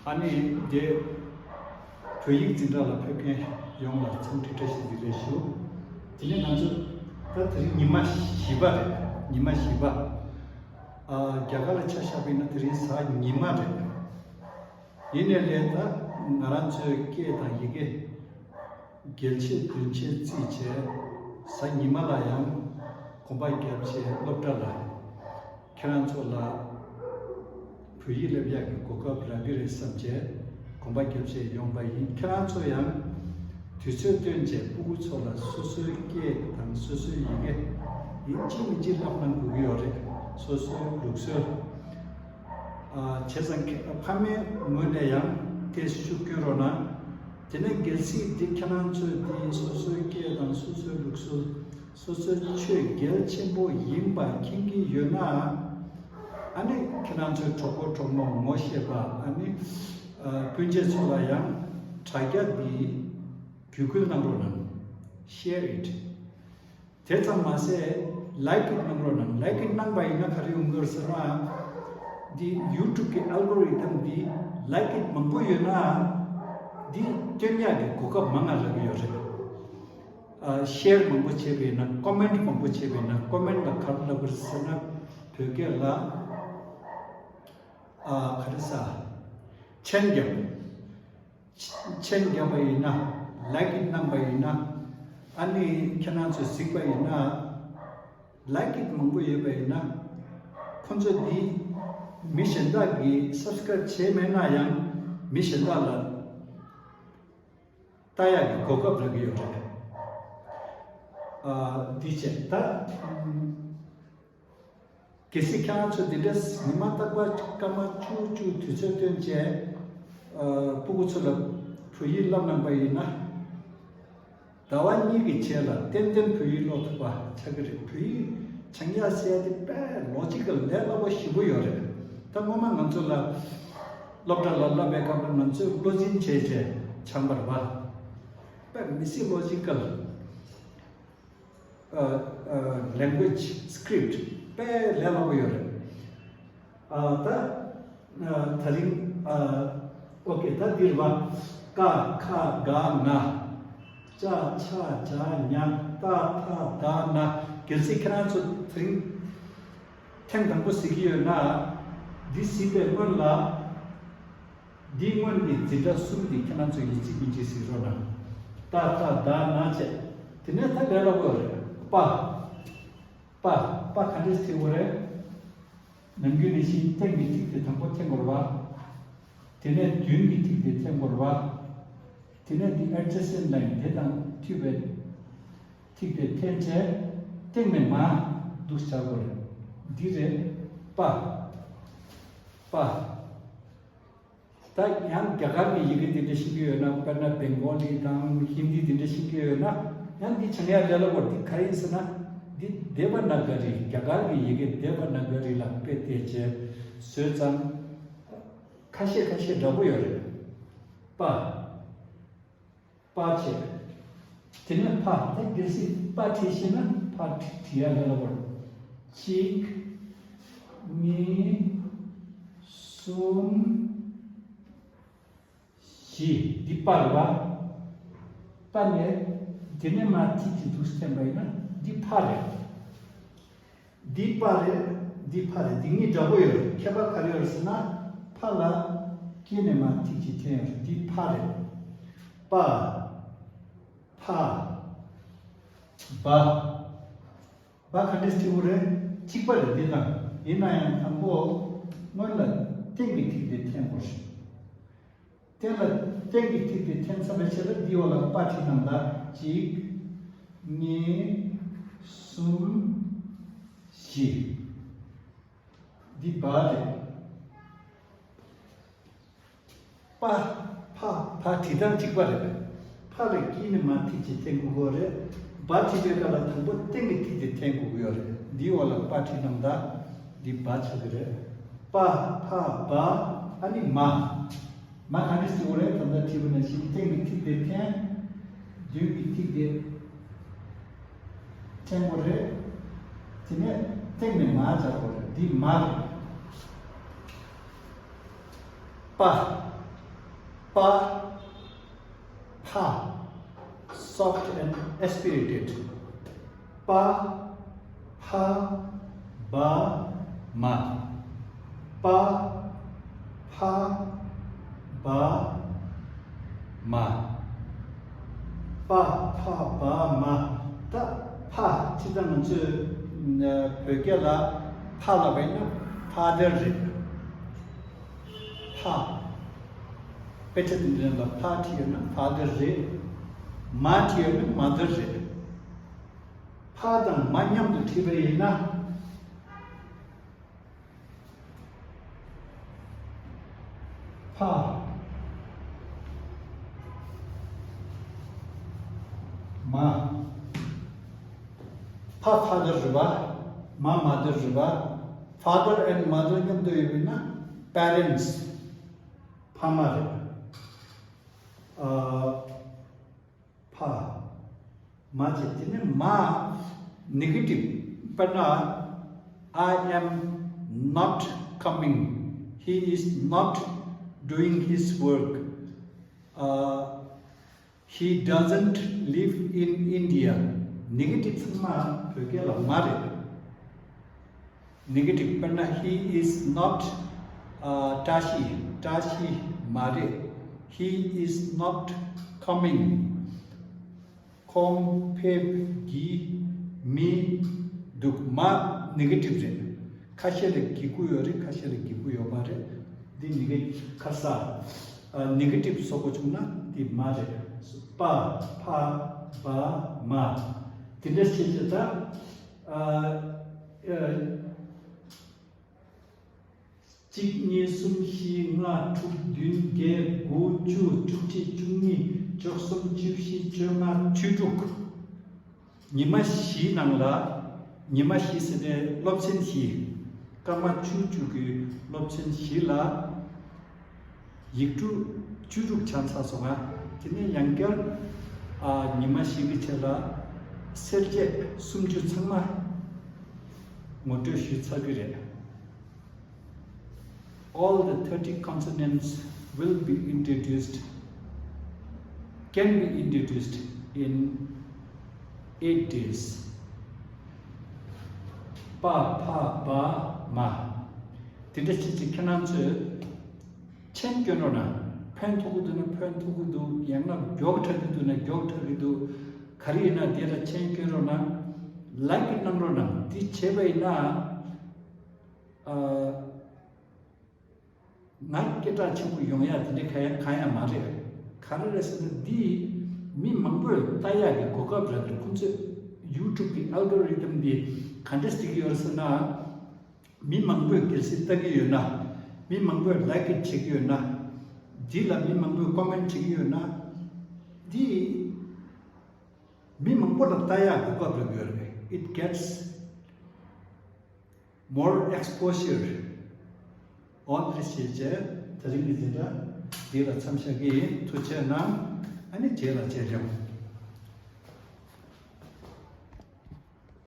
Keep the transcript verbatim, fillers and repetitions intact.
ཨ་ནི་དེ་བོད་ཡིག་འཛིན་གྲྭ་ལ་ཕེབས་མཁན་ཡོངས་ལ་འཚམས་འདྲི་བཀྲ་ཤིས་བདེ་ལེགས་ཞུ། དེ་ནས་ང་ཚོ་ད་དེ་རིང་ཉི་མ་བཞི་པ་རེད། ཉི་མ་བཞི་པ། ཨ། རྒྱ་གར་ལ་ཆ་བཞག་པ་ཡིན་ན་དེ་རིང་གཟའ་ཉི་མ་རེད། ཡིན་ནའི་ལས་ད་ང་རང་ཚོའི་སྐད་དང་ཡི་གེ་རྒྱལ་ཆེ་དོན་ཆེ་བརྩིས་བྱས། གཟའ་ཉི་མ་ལ་ཡང་གོམ་པ་བརྒྱབ་བྱས་སློབ་གྲྭ་ལ་ཁྱེད་རང་ཚོ་ལ་བོད་ཡིག་སླེབས་ཡག་གི་གོ་སྐབས་རག་གི་རེད་བསམ་བྱས་གོམ་པ་བརྒྱབ་བྱས་ཡོང་པ་ཡིན། ཁྱེད་རང་ཚོ་ཡང་དུས་ཚོད་བཏོན་བྱས་སྤུ་གུ་ཚོ་ལ་སོ་སོའི་སྐད་དང་སོ་སོའི་ཡི་གེ་ཡིན་གཅིག་མིན་གཅིག་བསླབ་གནང་དགོས་ཀྱི་ཡོད་རེད། སོ་སོའི་ལུགས་སྲོལ། ཨ། བྱས་ཙང་ཁྱེད་ཕ་མའི་ངོས་ནས་ཡང་དེ་ཤུགས་སྐྱོན་རོགས་གནང་། དེ་ནས་གལ་སྲིད་འདི་ཁྱེད་རང་ཚོས་འདི་སོ་སོའི་སྐད་དང་སོ་སོའི་ལུགས་སྲོལ། སོ་སོའི་ཆོས་གལ་ཆེན་པོ་ཡིན་པ་མཁྱེན་གྱི་ཡོད་ན། ཨ་ནི་ཁྱེད་རང་ཚོའི་གྲོགས་པོ་གྲོགས་མོ་ངོ་ཤེས་པ། ཨ་ནི་ཨ། སྤུན་མཆེད་ཚོ་ལ་ཡང་དྲ་རྒྱ་འདི་བརྒྱུད་སྐུལ་གནང་རོགས་གནང་། Share it། དེ་ཙམ་མ་ཟད་like it་གནང་རོགས་གནང་། Like it་གནང་པ་ཡིན་ན་ག་རེ་ཡོང་གི་ཡོད་ཟེར་ན། འདི་YouTube་གི་algorithm་འདི་like it་མང་པོ་ཡོད་ན། འདི་སྟོན་ཡག་གི་གོ་སྐབས་མང་ང་རག་གི་ཡོད་རེད། ཨ། Share་མང་པོ་བྱས་པ་ཡིན་ན། Comment་མང་པོ་བྱས་པ་ཡིན་ན། Comment་ལ་ག་རེ་ལབ་དགོས་ཟེར་ན། བོད་སྐད་ལ། ཨ། ག་རེ་ཟ། མཆན་རྒྱབ། མཆན་རྒྱབ་པ་ཡིན་ན། Like it་གནང་པ་ཡིན་ན། ཨ་ནི་ཁྱེད་རང་ཚོས་གཟིགས་པ་ཡིན་ན། Like it་མང་པོ་ཡོད་པ་ཡིན་ན། ཁོ་ཚོ་འདི་མི་གཞན་དག་གིས་subscribe་བྱས་མེད་ན་ཡང་མི་གཞན་དག་ལ་ལྟ་ཡག་གི་གོ་སྐབས་རག་གི་ཡོད་རེད། ཨ། འདི་བྱས་ད། གལ་སྲིད་ཁྱེད་རང་ཚོ་འདི་འདྲ་ཉི་མ་རྟག་པར་སྐར་མ་བཅུ་བཅུ་དུས་ཚོད་བཏོན་བྱས། ཨ། སྤུ་གུ་ཚོ་ལ་བོད་ཡིག་བསླབ་གནང་པ་ཡིན་ན། ཟླ་བ་གཉིས་ཀྱི་རྗེས་ལ་ཏན་ཏན་བོད་ཡིག་ཀློག་ཐུབ་པ་ཆགས་ཀྱི་རེད། བོད་ཡིག་སྦྱང་ཡག་ཟེར་ཡག་དེ་དཔེ་ལོ་ཇི་ཀལ་ལས་སླ་པོ་ཞེ་པོ་ཡོད་རེད། ད་སྔོན་མ་ང་ཚོ་ལ་སློབ་གྲྭ་ལ་བསླབ་པའི་སྐབས་ལ་ང་ཚོས་བློ་འཛིན་བྱས་བྱས་སྦྱངས་པ་རེད་པ། དཔེ་མི་སྲིད་ལོ་ཇི་ཀལ། ཨ། ཨ། language script་དཔེ་ལས་སླ་པོ་ཡོད་རེད། ཨ། ད། ཨ། དེ་རིང་། ཨ། ཨོ་ཀེ། ད་འདི་རེད་པ། ཀ་ཁ་ག་ང་། ཅ་ཆ་ཇ་ཉ། ཏ་ཐ་ད་ན། གལ་སྲིད་ཁྱེད་རང་ཚོ་དེ་རིང་ཐེངས་དང་པོ་གཟིགས་ཀྱི་ཡོད་ན། འདི་གཟིགས་པའི་སྔོན་ལ། འདིའི་སྔོན་གྱི་འཛིན་གྲྭ་གསུམ་འདི་ཁྱེད་རང་ཚོས་ཡིན་གཅིག་མིན་གཅིག་གཟིགས་རོགས་གནང་། ཏ་ཐ་ད་ན་བྱས། དེ་ནས་ད་ལས་སླ་པོ་རེད། པ། པ། པ་ག་འདྲས་འབྲི་དགོས་རེད། ནམ་རྒྱུན་ནང་བཞིན་སྟེང་གི་ཐིག་དེ་དང་པོ་འཐེན་དགོས་རེད་པ། དེ་ནས་མདུན་གྱི་ཐིག་དེ་འཐེན་དགོས་རེད་པ། དེ་ནས་འདི་adjacent line་དེ་དང་མཐུད་པའི་ཐིག་དེ་འཐེན་བྱས། སྟེང་ནས་མར་འདུག་སེ་བྱ་དགོས་རེད། འདི་རེད། པ། པ། ད་ཡང་རྒྱ་གར་གྱི་ཡི་གེ་འདི་འདྲ་ཤེས་ཀྱི་ཡོད་ན། དཔེར་ན་Bengali་དང་Hindi་འདི་འདྲ་ཤེས་ཀྱི་ཡོད་ན། ཡང་འདི་སྦྱང་ཡག་ལས་སླ་པོ། འདི་ག་རེ་ཡིན་ཟེར་ན། འདི་Devanagari། རྒྱ་གར་གྱི་ཡི་གེ་Devanagari་ལ་དཔེ་བལྟས་བྱས་བཟོས་ཙང་། ཁ་ཤས་ཁ་ཤས་འདྲ་པོ་ཡོད་རེད། པ། པ་བྱས། དེ་ནས་ཕ། ད་གལ་སྲིད་པ་བྲིས་ཤེས་ན་ཕ་བྲི་བྲི་ཡག་ལས་སླ་པོ་རེད། གཅིག་གཉིས། གསུམ། བཞི། འདི་པ་རེད་པ། པ་ནས་དེ་ནས་མར་ཐིག་གཅིག་འདུག་སེ་འཐེན་པ་ཡིན་ན་འདི་ཕ་རེད། འདི་པ་རེད། འདི་ཕ་རེད། འདི་གཉིས་འདྲ་པོ་ཡོད་རེད། ཁྱད་པར་ག་རེ་ཡོད་རེད་ཟེར་ན། ཕ་ལ་དཀྱིལ་ནས་མར་ཐིག་གཅིག་འཐེན་ཡོད་རེད། འདི་ཕ་རེད། པ། ཕ། བ། བ་ག་འདྲས་འབྲི་དགོས་རེད། གཅིག་པ་རེད། འདི་དང་། ཡིན་ན་ཡང་དང་པོ་སྔོན་ལ་སྟེང་གི་ཐིག་དེ་འཐེན་དགོས་རེད། སྟེང་ལ་སྟེང་གི་ཐིག་དེ་འཐེན་ཚར་བའི་རྗེས་ལ་འདིའི་འོག་ལ་པ་བྲིས་གནང་དང་། གཅིག་གཉིས། གསུམ། བཞི། འདི་བ་རེད། པ། ཕ། བ་བྲིས་སྟངས་གཅིག་པ་རེད། ཕ་ལ་དཀྱིལ་ནས་མར་ཐིག་གཅིག་འཐེན་དགོས་ཀྱི་ཡོད་རེད། བ་བྲིས་པའི་སྐབས་ལ་དང་པོ་སྟེང་གི་ཐིག་དེ་འཐེན་དགོས་ཀྱི་ཡོད་རེད། འདིའི་འོག་ལ་པ་བྲིས་གནང་དང་། འདི་བ་ཆགས་ཀྱི་རེད། པ། ཕ། བ། ཨ་ནི་མ། མ་ག་འདྲས་འབྲི་དགོས་རེད། ད་ལྟ་བྲིས་པ་ནང་བཞིན་སྟེང་གི་ཐིག་དེ་འཐེན། མདུན་གྱི་ཐིག་དེ་འཐེན་དགོས་རེད། དེ་ནས་སྟེང་ནས་མར་སྦྱར་དགོས་རེད། འདི་མ་རེད། པ། པ། ཕ། soft and aspirated. པ། ཕ། བ། མ། པ། ཕ། བ། མ། པ། ཕ། བ། མ། ད་ཕ་ཅི་ལྟར་ང་ཚོས་བོད་སྐད་ལ་ཕ་ལབ་པ་ཡིན་ན་ཕ་དར་རེད། ཕ། དཔེ་ཆ་འདི་འདྲ་ལ་ཕ་བྲིས་ཡོད་ན་ཕ་དར་རེད། མ་བྲིས་ཡོད་ན་མ་དར་རེད། ཕ་དང་མ་མཉམ་དུ་བྲིས་པ་ཡིན་ན། ཕ། མ། ཕ་ཕ་དར་རེད་པ། མ་མ་དར་རེད་པ། Father and mother མཉམ་དུ་ཡོད་པ་ཡིན་ན་parents ཕ་མ་རེད། ཨ། ཕ། མ་བྱས། དེ་ནས་མ། negative དཔེར་ན། I am not coming. He is not doing his work. Uh, he doesn't live in India. Negative ཚང་མ་བོད་སྐད་ལ་མ་རེད། Negative དཔེར་ན། He is not. ཨ། བཀྲ་ཤིས། བཀྲ་ཤིས་མ་རེད། He is not coming. ཁོང་ཕེབས་ཀྱི་མི་འདུག་མ་negative རེད། ཁ་ཤས་ལ་གི་གུ་ཡོད་རེད། ཁ་ཤས་ལ་གི་གུ་ཡོད་མ་རེད། འདི་negative ཁ་ས། ཨ། negative བཟོ་དགོས་བྱུང་ན་འདི་མ་རེད། པ། ཕ། བ། མ། དེ་འདྲ་བྱས་བྱས་ད། ཨ། ཨ། གཅིག་གཉིས། གསུམ། བཞི། ལྔ། དྲུག་བདུན། བརྒྱད། དགུ། བཅུ། བཅུ་གཅིག། བཅུ་གཉིས། བཅུ་གསུམ། བཅུ་བཞི། བཅོ་ལྔ། བཅུ་དྲུག་ཉི་མ་བཞིའི་ནང་ལ། ཉི་མ་བཞི་ཟེར་ནས་སློབ་ཚན་བཞི། སྐར་མ་བཅུ་བཅུ་གི་སློབ་ཚན་བཞི་ལ། ཡིག་འབྲུ་བཅུ་དྲུག་སྦྱངས་ཚར་སོང་ང་། དེ་ནས་ཡང་བསྐྱར། ཨ། ཉི་མ་བཞི་གི་རྗེས་ལ་གསལ་བྱེད་སུམ་ཅུ་ཚང་མ་ངོ་སྤྲོད་ཞུས་ཚར་གི་རེད། All the thirty consonants will be introduced, can be introduced in eight days. པ། ཕ། བ། མ། དེ་འདྲ་བྱེད་ཅིག་ཁྱེད་རང་ཚོས་མཆན་སྐྱོན་རོགས་གནང་། ཕན་ཐོགས་ཀྱི་འདུག་ན་ཕན་ཐོགས་ཀྱི་འདུག་ཡང་ན་མགྱོགས་དྲགས་ཀྱི་འདུག་ན་མགྱོགས་དྲགས་ཀྱི་འདུག་ག་རེ་ཡིན་ན་དེ་ལ་མཆན་སྐྱོན་རོགས་གནང་། ལའིཀ་གནང་རོགས་གནང་། འདི་བྱས་པ་ཡིན་ན། ཨ། ང་སྐད་གྲགས་ཆེན་པོ་ཡོང་ཡ་དེ་འདྲ་གང་ཡང་གང་ཡང་མ་རེད། ག་རེ་རེད་ཟེར་ན། འདི་མི་མང་པོས་ལྟ་ཡག་གི་གོ་སྐབས་རག་གི་རེད། ཁོང་ཚོས་YouTube གི་algorithm འདི་ག་འདྲ་བྱེད་ཀྱི་ཡོད་རེད་ཟེར་ན། མི་མང་པོས་གལ་སྲིད་ལྟ་གི་ཡོད་ན། མི་མང་པོས་ལའིཀ་བྱེད་ཀྱི་ཡོད་ན། འདི་ལ་མི་མང་པོས་ཀོ་མེན་བྱེད་ཀྱི་ཡོད་ན། འདི་མི་མང་པོ་ལ་ལྟ་ཡག་གོ་སྐབས་རག་གི་ཡོད་རེད། It gets more exposure. འོ་དེ་བྱས་རྗེས་དེ་རིང་གི་འཛིན་གྲྭ་འདི་ལ་མཚམས་བཞག་གི་ཡིན། ཐུགས་རྗེ་གནང་། ཨ་ནི་རྗེས་ལ་མཇལ་ཡོང་།